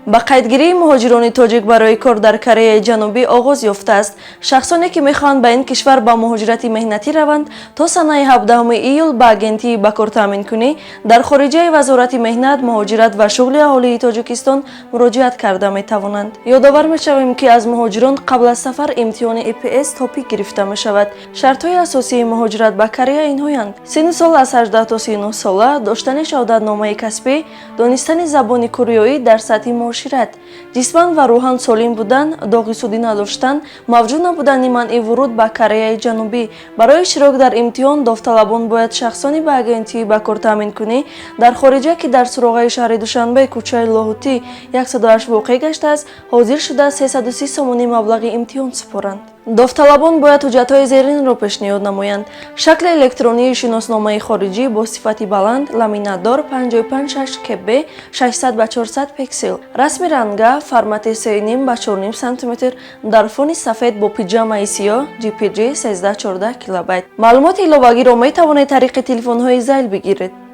Ба қайдгирии муҳоҷирони тоҷик барои кор дар Кореяи Ҷанубӣ оғоз ёфтааст. Шахсоне, ки мехоҳанд ба ин кишвар ба муҳоҷирати меҳнатӣ раванд, то санаи 17 июл ба Агентии ба кор таъминкунӣ дар хориҷаи Вазорати меҳнат, муҳоҷират ва шуғли аҳолии Тоҷикистон муроҷиат карда метавонанд. Ёдовар мешавем, ки аз муҳоҷирон қабл аз сафар имтиҳони ЭПС ТОПИК гирифта мешавад. Шартҳои асосии муҳоҷират ба Корея инҳоянд: синну сол аз 18 то 39 сола, доштани шаҳодатномаи касбӣ, донистани забони кореёӣ дар сатҳи муошират, ҷисман ва рӯҳан солим будан, доғи судӣ надоштан, мавҷуд набудани манъи вуруд ба Кореяи Ҷанубӣ. Барои иштирок дар имтиҳон довталабон бояд шахсони ба Агентии ба кор таъминкунӣ дар хориҷа, ки дар суроғаи шаҳри Душанбе, кӯчаи Лоҳутӣ, 108 воқеъ гаштааст, ҳозир шуда, 330 сомонӣ маблағи имтиҳон супоранд. Довталабон бояд ҳуҷҷатҳои зеринро пешниҳод намоянд: шакли электронии шиносномаи хориҷӣ бо сифати баланд, ламинатдор, 55,6 кб, 600 ба 400 пиксел, расми ранга, формати 3,5 ба 4,5 см, дар фони сафед бо пиҷамаи сиёҳ, JPG 13-14 килобайт. Маълумоти иловагиро метавонед тариқи телефонҳои зайл бигиред.